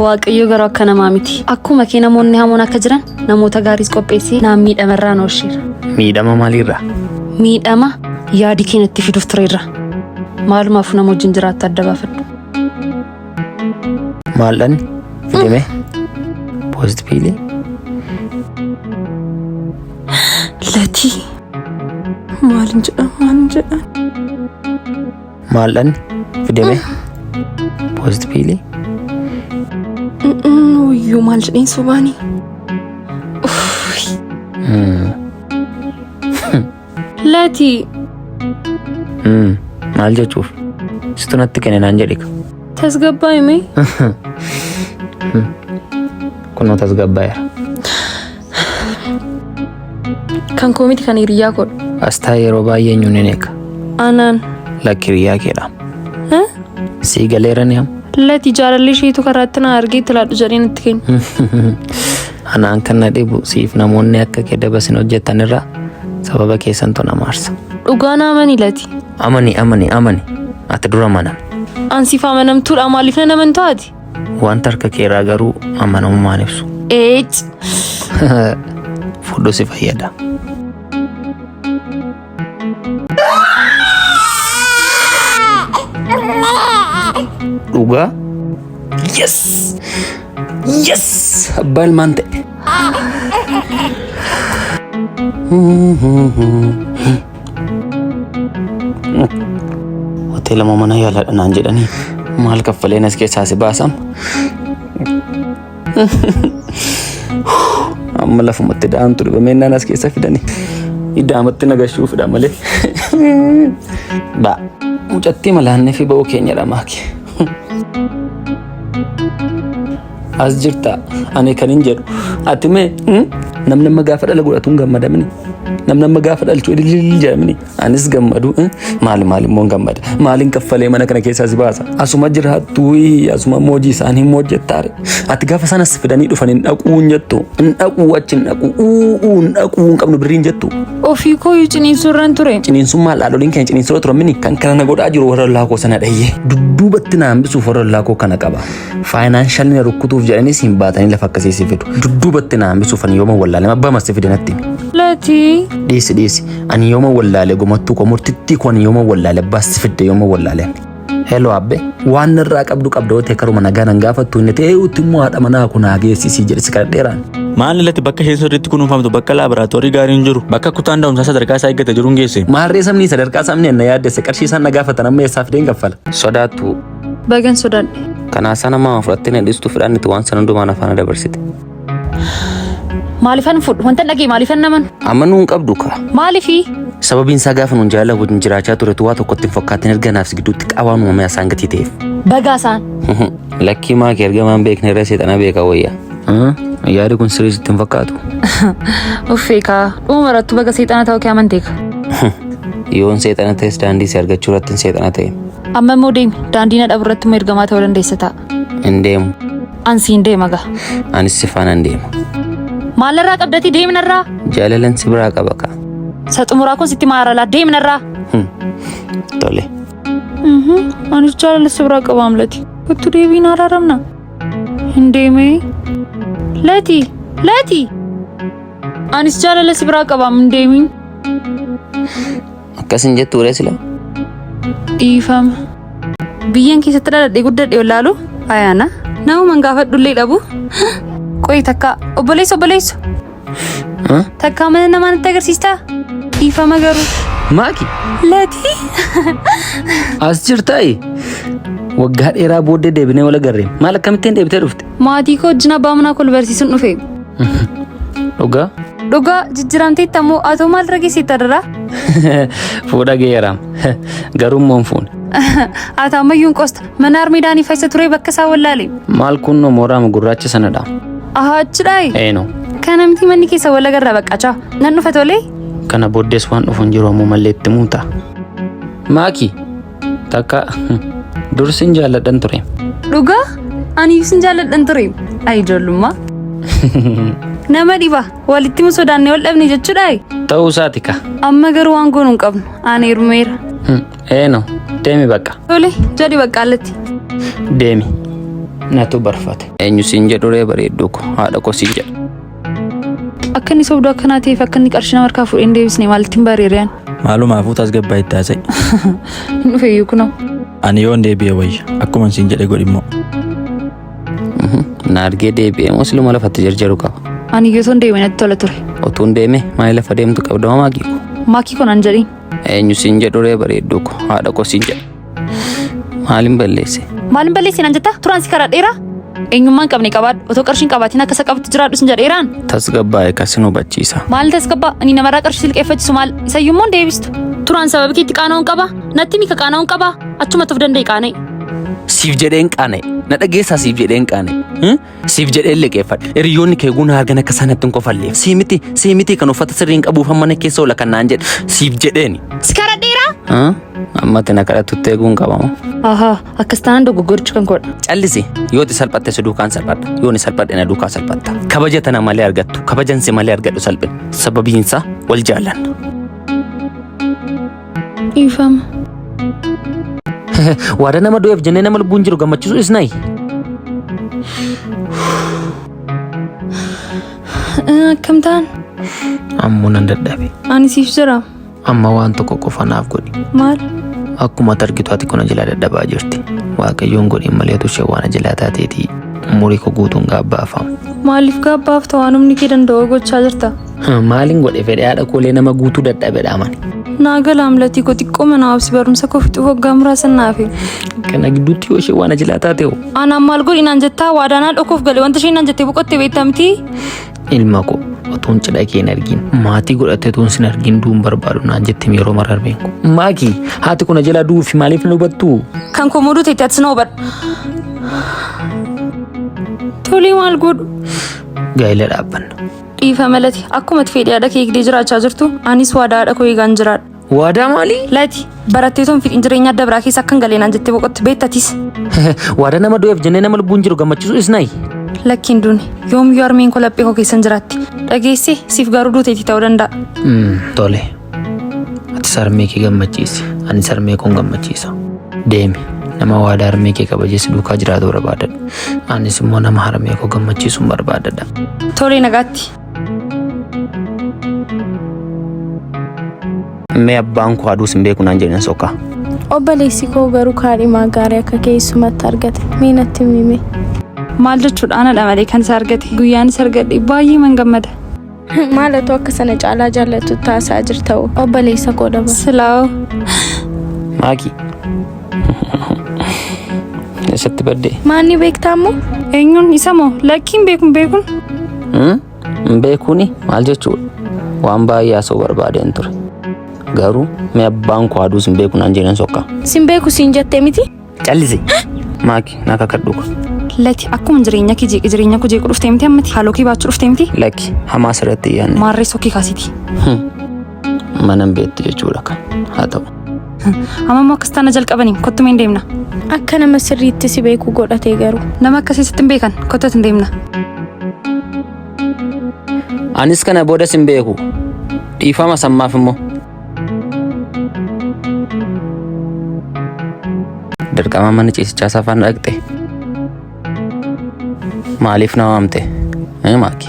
Speaker 1: Waaqayyo garuu akka namaa miti. Akkuma kee namoonni hamoon akka jiran namoota gaariis qopheessee naan miidhamarraa na oolcheera.
Speaker 3: Miidhama maaliirraa?
Speaker 1: Miidhama yaadi kee natti fiduuf tureerra. Maalumaaf nama wajjin jiraattu adda baafadhu.
Speaker 3: Maal dhanni? Fidime? Post piilii?
Speaker 1: Latii. Maalin jedha maalin jedha.
Speaker 3: Maal dhanni? Fidime? Post piilii?
Speaker 1: Wayyoo maal jedheen sobaanii. Latii.
Speaker 3: Maal jechuuf? Situ natti kenne naan jedhi ka.
Speaker 1: Tasgabbaa'e mee?
Speaker 3: Kunoo tasgabbaa'eera.
Speaker 1: Kan koo miti kan hiriyyaa koodha.
Speaker 3: Asxaa yeroo baay'ee eenyuun hin eega.
Speaker 1: Anaan.
Speaker 3: Lakki hiriyyaa keedha. Sii galeera ni ham.
Speaker 1: Lati jaalalli isheetu karaatti na argee itti laadhu jedhee natti kenne.
Speaker 3: Anaan kan na dhibu siif namoonni akka kee dabasin hojjetan irraa sababa keessantu na maarsa.
Speaker 1: Dhugaa na amani Lati.
Speaker 3: Amani amani amani. Ati dura amanami.
Speaker 1: An siif amanamtuudha maaliif na amantu ati?
Speaker 3: Wanta harka keerraa garuu amanamummaan ibsu.
Speaker 1: Eec.
Speaker 3: Fudhu si fayyada. Dhugaa? Yes! Yes! Abbaa ilmaan ta'e. Hoteela moo mana yaalaadha naan jedhanii maal kaffaleen as keessaa si baasam? Amma lafumatti da'amtu dhibamee as keessa fidanii iddaamatti nagashuufidha malee. Ba mucattii malaannee fi ba'uu keenyadha maaki. As jirta ani kan hin jedhu ati mee namni amma gaafa dhala godhatu hin gammadamini. Namni amma gaafa dhalchu ililil jedhamini. Anis gammadu maali maali immoo hin gammada. Maaliin kaffalee mana kana keessaa si baasa. Asuma jiraattu asuma immoo hojii isaanii immoo hojjettaare. Ati gaafa sana si fidanii dhufan hin dhaquu hin jettu. Hin dhaquu achi hin dhaquu uu hin dhaquu hin qabnu birrii hin jettu.
Speaker 1: Ofii koo iyyuu ciniinsuu irran ture.
Speaker 3: Ciniinsuun maal haadholiin keenya ciniinsuu turan mini kan kana na godhaa jiru warra ollaa koo sana dhayyee. Dudduubatti na hambisuuf warra ollaa koo kana qaba. Faayinaanshaal na rukkutuuf jedhanii siin baatanii lafa akkasii si fidu. Dudduubatti na hambisuuf ani yooma wallaale abbaa mas si fide natti himi.
Speaker 1: Latii.
Speaker 3: Dhiisi dhiisi ani yooma wallaale gomattuu koo murtittii koo ani yooma wallaale abbaas si fidde yooma wallaale. Hello abbe waan irraa qabdu qabda yoo ta'e karuma nagaa nan gaafattu inni ta'e utti immoo haadha manaa kun haa geessisii jedhe si kadhadheeraan.
Speaker 8: Maal lati bakka isheen sirriitti kunuunfamtu bakka laaboraatoorii gaariin jiru bakka kutaan da'umsaa sadarkaa isaa eeggate jiruun geesse.
Speaker 3: Maarree sabni sadarkaa sabni na yaaddesse qarshii isaan na gaafatan amma eessaaf fideen kaffala. Sodaattu.
Speaker 1: Bagan sodaadhe.
Speaker 3: Kanaasaa nama fudhattee na dhiistu fedhaan itti waan sana hundumaan afaan dabarsite.
Speaker 1: Maaliifan fudhu? Wanta dhagee maaliifan naman?
Speaker 3: Amanuu hin qabdu kaa.
Speaker 1: Maaliifi?
Speaker 3: Sababiin isaa gaafa nuun jaalala wajjin jiraachaa turetu waa tokkotti hin fakkaatin erga naaf si gidduutti qaawaan uumamee asaan gatii ta'eef.
Speaker 1: Bagaa isaan.
Speaker 3: Lakkii maakii ergamaan beekne irra seexana beeka wayya. Yaadi kun sirrii sitti hin fakkaatu.
Speaker 1: Uffee kaa. Dhuma marattu baga seexana ta'uu kee amantee ka.
Speaker 3: Yoon seexana ta'es daandii si argachuu irratti hin seexana ta'e.
Speaker 1: Amma immoo deemi. Daandii na dhabu irratti immoo ergamaa ta'uu dandeessa ta'a.
Speaker 3: Hin deemu.
Speaker 1: An siin deema gaa.
Speaker 3: Anis si faana hin deema.
Speaker 1: Maalarraa qabdati deemi narraa.
Speaker 3: Jaalalan si biraa qaba kaa.
Speaker 1: Isa xumuraa kun sitti maaralaa deemi narraa.
Speaker 3: Tole.
Speaker 1: Anis jaalala si biraa qaba amlati. Kottu deebiin araaramna. Hin deemee. Lati! Lati! Anis jaalala si biraa qaba hin deemin.
Speaker 3: Akkas hin jettu ree sila.
Speaker 1: Dhiifama. Biyyan keessatti dhaladhee guddadhe wallaalu ayaana. Namuman gaafadhullee dhabu. Qoyi takka obboleessa obboleessa. Takka mana namaa natti agarsiistaa? Dhiifama garuu.
Speaker 3: Maaki
Speaker 1: Lati.
Speaker 3: as jirtaayi. Waggaa dheeraa booddee deebinee wal agarre. Maal akkamittiin deebitee dhufte?
Speaker 1: Maatii koo wajjin abbaa manaa koo barsiisuun dhufe.
Speaker 3: Dhugaa?
Speaker 1: Dhugaa jijjiiramteetta immoo atoo maal irra geesseetta daraa?
Speaker 3: Fuudha geeraam. Garuu immoo hin fuune.
Speaker 1: Ati ammayyuu hin qosta. Mana armeedaanii fayyisa turee bakka isaa wallaale.
Speaker 3: Maal kunnoo mooraama gurraacha sanadha.
Speaker 1: Ahaa achidhaayi.
Speaker 3: Eeno.
Speaker 1: Kana miti manni keessa wal agarra baqqachaa. Nan dhufa tolee?
Speaker 3: Kana booddees waan dhufu hin jiru ammoo mallee itti muuta. Maaki. Takka dursin jaalladhan ture.
Speaker 1: Dhugaa? Ani sin jaalladhan ture. Ayi ijoollummaa. Nama dhiba walitti mu sodaannee wal dhabne jechuudha.
Speaker 3: Ta'uu isaati ka.
Speaker 1: Amma garuu waan goonu hin qabnu. Ani heerumeera.
Speaker 3: Eeno deemi bakka.
Speaker 1: Tole jedhi bakka allatti.
Speaker 3: Deemi. Natu barfate. Eenyu siin jedhu ree bareedduu ko haadha koo siin jedha.
Speaker 1: Akka inni sobduu akkanaa ta'eef akka inni qarshii nama harkaa fuudhee hin deebisne maalittiin bareereen.
Speaker 8: Maalumaafuu tasgabbaa itti haasa'e.
Speaker 1: Hin dhufeeyyuu kunoo.
Speaker 8: Ani yoon deebi'e wayya. Akkuma siin jedhe godhi immoo.
Speaker 3: Na argee deebi'ee moo siluma lafatti jarjaru qaba.
Speaker 1: Ani iyyuu osoo hin deemin natti tola ture.
Speaker 3: Otuu hin deeme maali lafa deemtu qabda moo maakii ko?
Speaker 1: Maakii koo naan jedhiin.
Speaker 3: Eenyu siin jedhu ree bareedduu ko haadha koo siin jedha. Maalin balleesse?
Speaker 1: Maalin balleesse naan jettaa? Turaan si karadheeraa? Eenyummaa hin qabne qabaadhu. Otoo qarshii hin qabaatiin akka isa qabutti jiraadhu sin jedheeraan.
Speaker 3: Tasgabbaa'e kasin hubachiisa.
Speaker 1: Maal tasgabbaa? Ani namarraa qarshii si liqeeffachiisu maal? Isayyuu immoo hin deebistu. Turaan sababi keetti qaana'uun qaba? Natti himi ka qaana'uun qaba? Achumatti of danda'i qaana'i.
Speaker 3: Siif jedheen qaana'e. Na dhageessaa siif jedheen qaana'e. Siif jedheen liqeeffadhe. Hiriyoonni kee guuna argan akka isaan natti hin kofalleef. Sii miti, sii miti kan uffata sirrii hin qabuuf mana keessa oola kan naan jedhe. Siif jedheeni.
Speaker 1: Si karadheeraa?
Speaker 3: Ammatti na kadhattutti eeguun qabama.
Speaker 1: Ahaa, akkas taanaan dogoggorichi kan koodha.
Speaker 3: Callisi yoo ati salphatte si duukaan salphadha. Yoo ni salphadhe na duukaa salphatta. Kabaja tana malee argattu. Kabajan si malee argadhu salphina. Sababiinsaa wal jaallanna.
Speaker 1: Dhiifama.
Speaker 3: Waadaa nama du'eef jennee nama lubbuun jiru gammachiisuu isnaayi.
Speaker 1: Akkam ta'an?
Speaker 3: Ammoo nan dadhabe.
Speaker 1: Ani siif jira.
Speaker 3: Amma waan tokko qofa naaf godhi.
Speaker 1: Maal?
Speaker 3: Akkuma ati argitu ati kun jalaa dadhabaa jirti. Waaqayyoon godhin malee utuu isheen waan jalaa taateetii umurii koo guutuun gaabbaafamu.
Speaker 1: Maaliif gaabbaafta waan humni kee danda'u gochaa jirta?
Speaker 3: Maalin godhe fedhe haadha koolee nama guutuu dadhabedha mani.
Speaker 1: Naa gala amlatii koo xiqqoo mana obsi barumsa koo fixuuf waggaa muraasa naafe.
Speaker 3: Kana gidduutti yoo isheen waan jalaa taate hoo?
Speaker 1: Anaan maal godhi naan jettaa waadaan haadha koof gale wanta isheen naan jettee boqotte beektaa miti?
Speaker 3: Ilma koo otuun cidha kee hin argin maatii godhattee otuun sin argin du'uun barbaadu naan jetti yeroo mara harmeen koo. Maaki haati kun jalaa du'uuf maaliif na hubattu?
Speaker 1: Kan koo muduu teetti atis na hubadhu. Tolii maal godhu?
Speaker 3: Gaa'ela dhaabbanna.
Speaker 1: Dhiifama lati akkuma ati fedhii haadha kee eegdee jiraachaa jirtu anis waadaa haadha koo eegaan jiraadha.
Speaker 3: Waadaa maalii?
Speaker 1: Lati barattee osoo hin fixin jireenya adda biraa keessa akka hin galee naan jettee boqotte beektatis.
Speaker 3: Waadaa nama du'eef jennee nama lubbuun jiru gammachiisuu isnaayi.
Speaker 1: Lakki hin duune yoomiyyuu harmeen koo laphee koo keessa hin jiraatti. Dhageessee siif garuu duuteetii ta'uu danda'a.
Speaker 3: Tole. Ati harmee kee gammachiisi. Anis harmee koon gammachiisa. Deemi. Nama waadaa harmee kee kabajee si duukaa jiraatu barbaadadhu. Anis immoo nama harmee koo gammachiisuun barbaadadha.
Speaker 1: Tole nagaatti.
Speaker 3: Mee abbaan koo aduus hin beeku naan jedhan sokka.
Speaker 9: Obboleessi koo garuu kaadhimaa gaarii akka keessumatti argate. Mee natti himi.
Speaker 1: Maal jechuudha anadha malee kan isa argate guyyaan isa argadhe baay'ee man gammada.
Speaker 9: Maalatu akka sana caalaa jaallattu taasaa jirta obboleessa koo daba.
Speaker 1: Silaa'oo.
Speaker 3: Maaki. Eessatti baddee?
Speaker 9: Maanni beektaa immoo?
Speaker 1: Eenyuun isa moo lakkiin beekun beekun.
Speaker 3: Hin beekuuni maal jechuudha? Waan baay'ee haasa'uu barbaadeen ture. Garuu mee abbaan koo aduus hin beeku naan jedhan sokka.
Speaker 9: Sin beeku siin jettee miti?
Speaker 3: Callisi. Maaki na kakadhu.
Speaker 1: Lati akkuma jireenya kee jeeqe jireenya koo jeequ dhuftee miti ammati haaloo kee baachuu dhuftee miti.
Speaker 3: Lakki hamaa sirratti hin yaadne.
Speaker 1: Maarree sokkii kaasiti.
Speaker 3: Mana hin beektu jechuudha kan haa ta'u.
Speaker 1: Amma immoo akkas taana jalqabanii kottu mee hin deemna.
Speaker 9: Akka nama sirriitti si beeku godhatee garuu.
Speaker 1: Nama akkasii sitti hin beekan kottu hin deemna.
Speaker 3: Anis kana booda sin beeku. Dhiifama sammaaf immoo. Dirqama mana ciisichaa safaan dhaqxe. Maaliif na waamte? Maaki.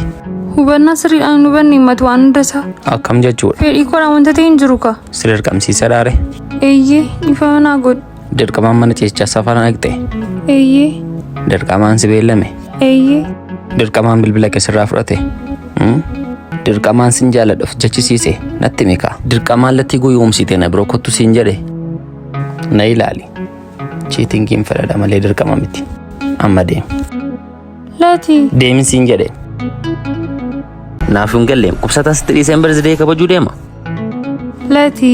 Speaker 1: Hubannaa sirriidhaan hin hubanne himmatu waan hunda isaa.
Speaker 3: Akkam jechuudha?
Speaker 1: Fedhii koodhaan wanta ta'e hin jiru ka.
Speaker 3: Si dirqamsiisa dhaare?
Speaker 1: Eeyyee dhiifama naa godhi.
Speaker 3: Dirqamaan mana ciisichaa safaan dhaqxe?
Speaker 1: Eeyyee.
Speaker 3: Dirqamaan si beellame?
Speaker 1: Eeyyee.
Speaker 3: Dirqamaan bilbila kee sirraa fudhate? Dirqamaan sin jaaladha of jechisiise natti himi kaa. Dirqamaan latii guyyoomsite na biroo kottu siin jedhe na ilaali. Cheatingiin fedhadha malee dirqama miti. Amma deemi.
Speaker 1: Lati.
Speaker 3: Deemin siin jedhe. Naaf hin galle qubsataa sitti dhiiseen birthday kabajuu deema.
Speaker 1: Lati.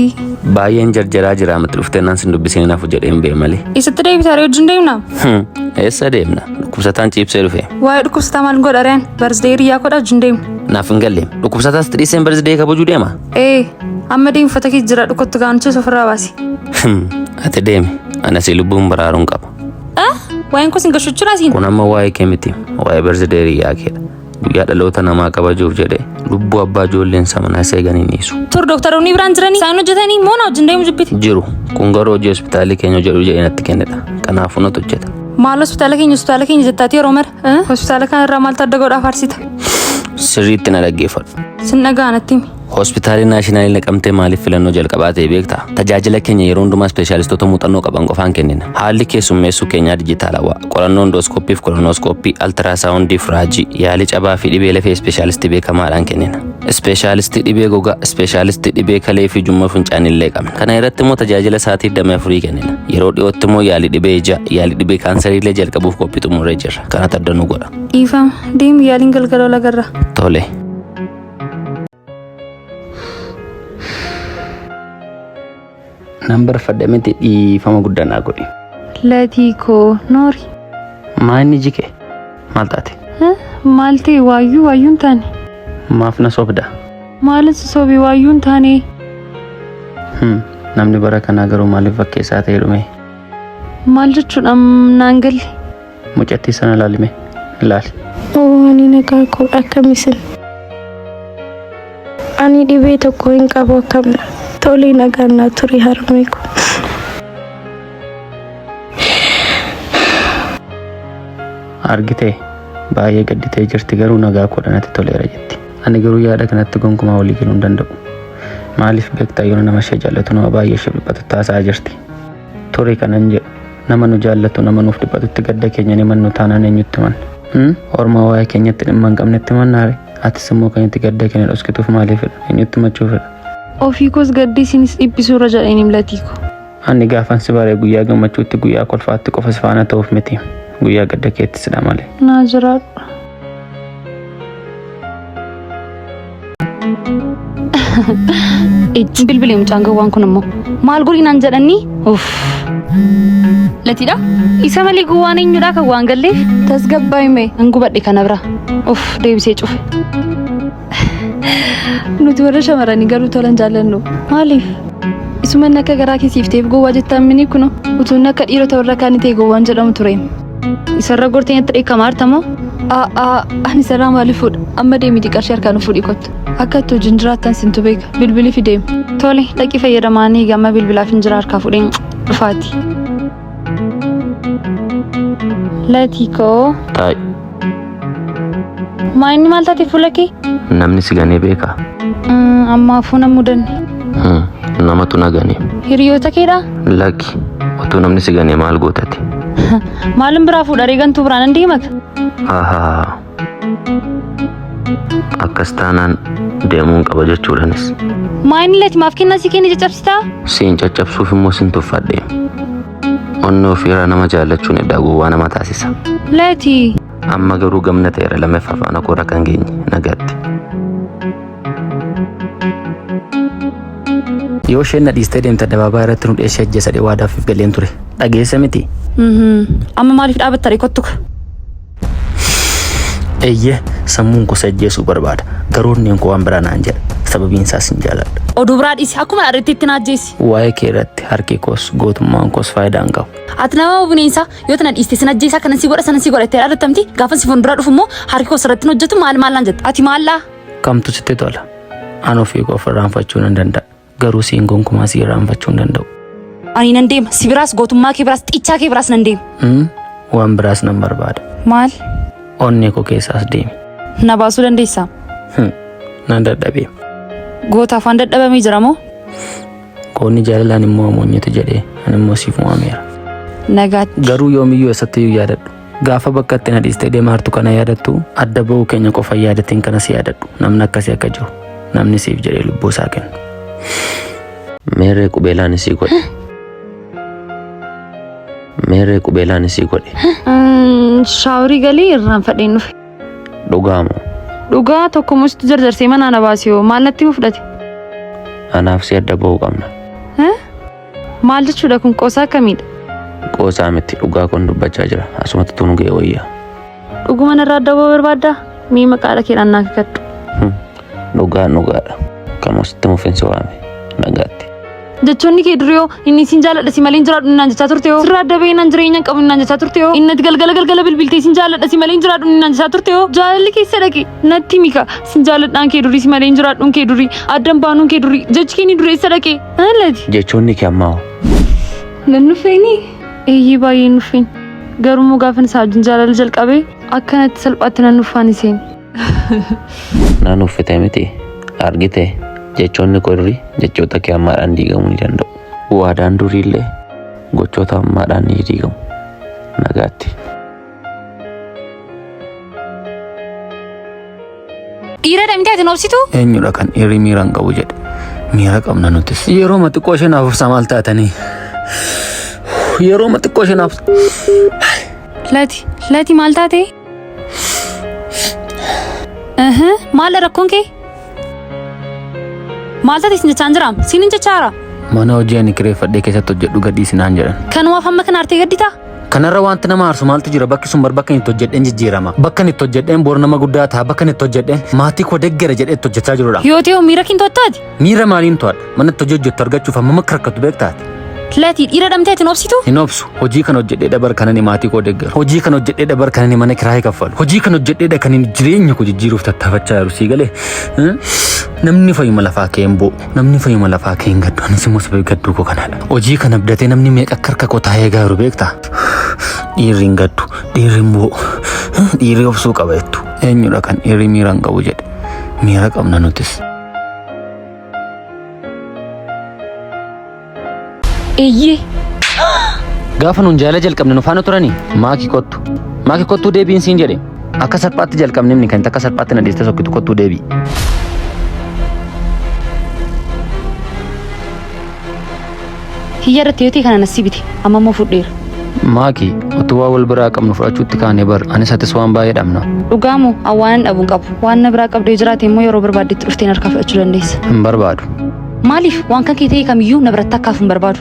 Speaker 3: Baay'een jarjaraa jira miti dhuftee naan sin dubbisee nafu jedheen bee malee.
Speaker 1: Eessatti deebita ree wajjin deemna?
Speaker 3: Eessa deemna? Dhukkubsataan ciibsee dhufe.
Speaker 1: Waa'ee dhukkubsataa maal godha reen? Birthday hiriyaa koodha wajjin deemna.
Speaker 3: Naaf hin galle. Dhukkubsataa sitti dhiiseen birthday kabajuu deema.
Speaker 1: Ee amma deemi uffata kee jira dhukkubtu gaanicha ofirraa baasi.
Speaker 3: Ati deemi. Ana si lubbuun baraaruun qaba.
Speaker 1: Waa'een koo sin gashuchuudha siin.
Speaker 3: Kun amma waa'ee kee miti. Waa'ee birthday hiriyaa keedha. Guyyaa dhaloota namaa kabajuuf jedhee lubbuu abbaa ijoolleen isaa manaa isa eegan hin dhiisu.
Speaker 1: Tur dooktaroonni biraan jiranii isaan hojjetanii moo na wajjin deemu jibbite?
Speaker 3: Jiru. Kun garuu hojii hospitaalii keenya jedhu jedhee natti kennedha. Kanaafuu natu hojjeta.
Speaker 1: Maal hospitaala keenya jettaati yeroo mara? Hospitaala kanarraa maaltu adda godhaa faarsita?
Speaker 3: Sirriitti na dhaggeeffadhu.
Speaker 1: Sin dhaga'a natti himi.
Speaker 3: Hospitaalli Naashinaalii Naqamtee maaliif filannoo jalqabaa ta'e beektaa? Tajaajila keenya yeroo hundumaa ispeeshaalistoota muuxannoo qaban qofaan kennina. Haalli keessummeessuu keenyaa dijitaalawaa. Qorannoo endooskooppii fi kolonooskooppii, altirasaawundii fi raajii, yaalii cabaa fi dhibee lafee ispeeshaalistii beekamaadhaan kennina. Ispeeshaalistii dhibee gogaa, ispeeshaalistii dhibee kalee fi ujummoo fincaanii illee qabna. Kana irratti immoo tajaajila sa'aatii 24 kennina. Yeroo dhiyootti immoo yaalii dhibee ijaa, yaalii dhibee kaansarii illee jalqabuuf qophii xumurree jirra. Kanatu adda nu godha.
Speaker 1: Dhiifama. Deemi yaaliin galgala wal agarra.
Speaker 3: Tole. Nan barfadhe miti dhiifama guddaa naa godhi.
Speaker 1: Latii koo noori.
Speaker 3: Maa inni jike? Maal taate?
Speaker 1: Maal ta'e waayyuu waayyuu hin taane.
Speaker 3: Maaf na sobda?
Speaker 1: Maalin si sobe waayyuu hin taane.
Speaker 3: Namni bara kanaa garuu maaliif fakkeessaa ta'e dhume?
Speaker 1: Maal jechuudha naan galle.
Speaker 3: Mucattii sana ilaalime ilaali.
Speaker 9: Oo ani nagaa koo akkam isin? Ani dhibee tokko hin qabu akkamdha? Tole nagaan naa turi harmee koo.
Speaker 3: Argitee baay'ee gadditee jirti garuu nagaa koodha natti toleera jetti. Ani garuu yaada kanatti gonkumaa walii galuu hin danda'u. Maaliif beektaa yoo nama ishee jaallatu nama baay'ee ishee dhiphatu taasisaa jirti. Ture kanan jedhu nama nu jaallatu nama nuuf dhiphatutti gadda keenya ni mannu taanaan eenyutti manna? Orma waa'ee keenyatti dhimma hin qabnetti mannaare? Atis immoo kan itti gadda keenya dhoskituuf maaliifidha? Eenyutti himachuufidha?
Speaker 1: Ofii koos gaddee isinis dhiphisuurra jedheen latii koo.
Speaker 3: Ani gaafan si bare guyyaa gammachuutti guyyaa kolfaatti qofa si faana ta'uuf miti. Guyyaa gadda keettisidha malee.
Speaker 1: Naa jiraadhu. Ijji bilbilee mucaan gowwaan kun immoo maal godhi naan jedhanii uff. Latiidha? Isa malee gowwaan eenyudha kan waan galleef?
Speaker 5: Tasgabbaa'ime.
Speaker 1: Hin gubadhe kana bira. Uff deebisee cufe.
Speaker 5: Nuti warra shamarranii garuu tolan jaallannu.
Speaker 1: Maaliif?
Speaker 5: Isuma inni akka garaa kee siif ta'eef gowwaa jettaan mini kuno utuu inni akka dhiirota warra kaanii ta'e gowwaan jedhamu ture.
Speaker 1: Isarra gortee natti dheekkamaa jirta moo?
Speaker 5: A'aa ani sarraa maaliif fuudha? Amma deemiti qarshii harkaa nu fuudhi kottu. Akka itti hojiin jiraattan sintu beeka. Bilbili fi deemi.
Speaker 1: Tole dhaqii fayyadamaa ni gama bilbilaaf hin jira harkaa fuudheen dhufaati. Latii koo.
Speaker 3: Taa'i.
Speaker 1: Maa inni maal taate fuula kee?
Speaker 3: Namni si ganee beekaa?
Speaker 1: Ammaafuu na mudanne.
Speaker 3: Namatu na gane.
Speaker 1: Hiriyoota keedhaa?
Speaker 3: Lakki. Utuu namni si gane maal gootati?
Speaker 1: Maalin biraa fuudharee gantuu biraan nan deemaka?
Speaker 3: Ahaa. Akkas taanaan deemuun qaba jechuudhanis.
Speaker 1: Maa inni lati maaf kennaa si kenne caccabsitaa?
Speaker 3: Siin caccabsuuf immoo sin tuffadhe. Onnee ofiirraa nama jaallachuun eddaa gowwaa nama taasisa.
Speaker 1: Lati.
Speaker 3: Amma garuu gamna ta'eera lammaffaa faana koora kan geenye nagaatti. Yoo isheen na dhiistee deemte addabaabaa irratti nu dheessee ajjeesa dhee waadaaf galeen ture. Dhageessa miti.
Speaker 1: Amma maaliif dhaabatta ree kottuka?
Speaker 3: Eeyyee sammuun koo si ajjeesuu barbaada. Garuu onneen koo waan biraa naan jedha. Sababiin isaas sin jaaladha.
Speaker 1: Oduu biraa dhiisi akkuma dhaadhetti itti na ajjeesi.
Speaker 3: Waa'ee kee irratti harki koos gootummaan koos faayidaa hin qabu.
Speaker 1: Ati nama bineensaa yoo tana dhiiste sin ajjeesaa kanan si godha sanan si godha itti dhaaddattamti gaafa si fuuldura dhufu immoo harki koo sirratti hin hojjetu maal maal naan jetta ati maallaa?
Speaker 3: Kamtu sitti tola? An ofii koo of irraanfachuu nan danda'a. Garuu siin gonkumaa si irraanfachuu hin danda'u.
Speaker 1: Ani nan deema si biraas gootummaa kee biraas xiichaa kee biraas nan deema.
Speaker 3: Waan biraas nan barbaada.
Speaker 1: Maal?
Speaker 3: Onnee koo keessaas deemi.
Speaker 1: Na baasuu dandeessaa?
Speaker 3: Nan dadhabee.
Speaker 1: Gootaaf waan dadhabamee jira moo?
Speaker 3: Goonni jaalalaan immoo amoonyitu jedhee ani immoo siif mo'ameera.
Speaker 1: Nagaatti.
Speaker 3: Garuu yoomiyyuu eessattiyyuu yaadadhu. Gaafa bakka itti na dhiistee deemaa jirtu kana yaadattu adda ba'uu keenya qofa yaadatiin kana si yaadadhu. Namni akkasii akka jiru. Namni siif jedhee lubbuu isaa kennu.
Speaker 2: Meerree qubeelaan isii godhe. Meerree qubeelaan isii godhe.
Speaker 1: Shaaworii galee irraanfadheen dhufe.
Speaker 3: Dhugaa moo?
Speaker 1: Dhugaa tokko mustu jarjarsee manaa na baase hoo maal natti himuu fudhate?
Speaker 3: Anaaf si adda ba'uu qabna.
Speaker 1: Maal jechuudha kun qoosaa akkamiidha?
Speaker 3: Qoosaa miti dhugaa kun dubbachaa jira. Asumatti tun ga'e wayya.
Speaker 1: Dhuguma narraa adda ba'uu barbaaddaa? Mee maqaadha keedhaan naa kakadhu.
Speaker 3: Dhugaan dhugaadha. Kan sitti mufinsi waame. Nagaatti.
Speaker 1: Jechoonni kee durii hoo inni sin jaaladha si malee hin jiraadhu naan jechaa turte hoo sirraa adda bahee naan jireenya hin qabu naan jechaa turte hoo inni ati galgala galgala bilbiltee sin jaaladha si malee hin jiraadhu naan jechaa turte hoo jaalalli keessa dhaqe natti mika sin jaaladhaan kee durii si malee hin jiraadhuun kee durii addan baanuun kee durii jechi kee inni durii eessa dhaqe lati.
Speaker 3: Jechoonni kee ammaa hoo?
Speaker 5: Nan nuffeenii?
Speaker 1: Eeyyee baay'ee nuffeen. Garuu immoo gaafan isaa wajjin jaalala jalqabe akkanatti salphaatti nan nuffaan iseen.
Speaker 3: Na nuffite miti argite jechoonni koo durii jechoota kee ammaadhaan diigamuu ni danda'u. Waadaan duriillee gochoota ammaadhaan ni diigamu. Nagaatti.
Speaker 1: Dhiira dha miti ati hin obsitu?
Speaker 3: Eenyudha kan dhiirri miira hin qabu jedhe? Miira qabna nutis. Yeroo xiqqoo ishee naaf obsaa maal taatanii? Yeroo xiqqoo ishee naaf.
Speaker 1: Lati, lati maal taate? Maal rakkoon kee? Maal taate sin jechaan jiraam? Sin hin jechaara.
Speaker 3: Mana hojii ani kireeffadhee keessatti hojjedhu gadhiisi naan jedhan.
Speaker 1: Kanumaaf hamma kana aartee gadditaa?
Speaker 3: Kanarra wanti nama aarsu maaltu jira? Bakki sun bar bakka inni itti hojjedheen jijjiirama. Bakka inni itti hojjedheen bor nama guddaa ta'a. Bakka inni itti hojjedheen maatii koo deggera jedhee itti hojjechaa jirudha.
Speaker 1: Yoo ta'e miira kee hin to'attaati?
Speaker 3: Miira maaliin to'adha? Mana itti hojii hojjettu argachuuf hammam akka rakkattu beektaati?
Speaker 1: Lati dhiira dhamtee ati hin obsitu?
Speaker 3: Hin obsu. Hojii kana hojjedhee bar kanan maatii koo deeggaru. Hojii kana hojjedhee bar kanan mana kiraayii kaffalu. Hojii kana hojjedhee kan inni jireenya koo jijjiiruuf tattaafachaa jiru sii galee. Namni fayyuma lafaa kee hin bu'u. Namni fayyuma lafaa kee hin gaddu. Anis immoo sababii gadduu koo kanaadha. Hojii kana abdatee namni meeqa akka harka koo taa'ee gaaru beektaa? Dhiirri hin gaddu. Dhiirri hin bu'u. Dhiirri obsuu qaba jettu. Eenyudha kan dhiirri miira hin qabu jedhe? Miira qabna nutis.
Speaker 1: Eeyyee.
Speaker 3: Gaafa nuun jaalala jalqabne nu faana turanii maaki kottu. Maaki kottuu deebiin siin jedhe. Akka salphaatti jalqabne inni kan akka salphaatti na dhiiste sokkitu kottuu deebii.
Speaker 1: Hiyya irratti yoo ta'e kana nassi bite amma immoo fudheera.
Speaker 3: Maaki utuu waa wal biraa qabnu fudhachuutti kaane bar anis atis waan baay'ee dhabna.
Speaker 1: Dhugaamoo an waan dhabu hin qabu. Waan na biraa qabdee jiraate immoo yeroo barbaaddetti dhufteen harkaa fudhachuu dandeessa.
Speaker 3: Hin barbaadu.
Speaker 1: Maaliif waan kan kee ta'e kamiyyuu na biratti akka hafu hin barbaadu.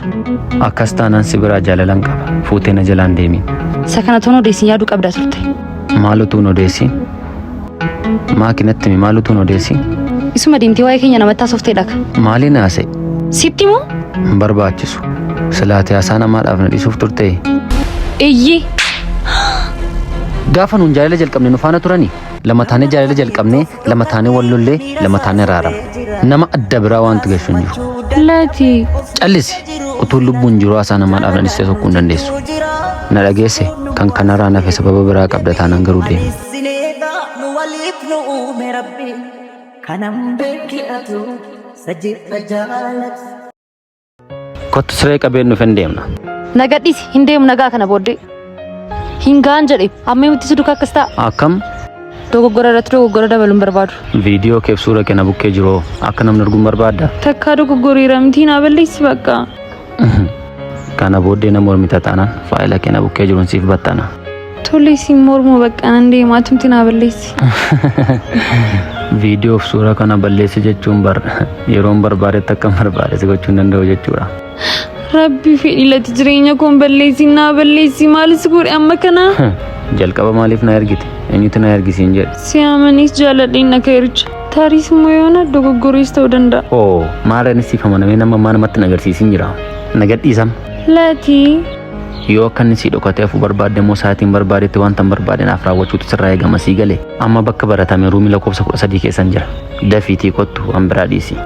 Speaker 3: Akkas taanaan si biraa jaalalan qaba. Fuutee na jalaan deemin.
Speaker 1: Isa kana toon odeessin yaaduu qabdaa turte.
Speaker 3: Maal utuu hin odeessin? Maaki natti himi maal utuu hin odeessin?
Speaker 1: Isuma deemtee waa'ee keenya namatti haasoftee dhaka.
Speaker 3: Maaliin haasa'e?
Speaker 1: Sitti moo?
Speaker 3: Hin barbaachisu. Silaatee haasaa namaadhaaf na dhiisuuf turte.
Speaker 1: Eeyyee.
Speaker 3: Gaafa nuun jaalala jalqabne nu faana turanii? Lama taanee jaalala jalqabnee, lama taanee wal lollee, lama taanee araaramne. Nama adda biraa wanti gashu hin jiru.
Speaker 1: Lati.
Speaker 3: Callisi. Utuu lubbuun jiru haasaa namaadhaaf na dhiistee sokkuu hin dandeessu. Na dhageesse kan kanarraa nafe sababa biraa qabda taanaan garuu deemi. Kottu siree qabeen dhufen deemna.
Speaker 1: Na gadhiisi hin deemu nagaa kana booddee. Hin ga'an jedhe amma himti si duka akkas ta'a.
Speaker 3: Akkam
Speaker 1: Dogoggora irratti dogoggora dabaluun barbaadu.
Speaker 3: viidiyoo keef suura kee na bukkee jiru akka namni arguun barbaadda.
Speaker 1: Takkaa dogoggoreera miti naa balleessi bakka.
Speaker 3: Kana booddee nama mormita taanaan faayila kee na bukkee jiruun siif baxxana.
Speaker 1: Tole siin mormu bakka nan deema atumti naa balleessi.
Speaker 3: Viidiyoo fi suura kana balleessi jechuun bar yeroon barbaadetti akka barbaade si gochuu hin danda'u jechuudha.
Speaker 1: Rabbi fedhi lati jireenya koon balleessi naa balleessi maalis godhe amma kana.
Speaker 3: Jalqaba maaliif na ergite? Eenyutu na ergisiin jedhe?
Speaker 1: Si amanis jaaladheen na ka'ericha. Tariis immoo yoona dogoggorees ta'uu danda'a.
Speaker 3: Oo maal inni siif amanamee nama ammaa namatti na agarsiisin jira. Na gadhiisam.
Speaker 1: Lati.
Speaker 3: Yoo akka inni sii dhokatee hafuu barbaadde immoo sa'aatiin barbaadetti wanta hin barbaade naaf raawwachuutu sirraa eegama sii galee. Amma bakka baratame ruumii lakkoofsa 13 keessan jira. Dafiitii kottu waan biraa dhiisi.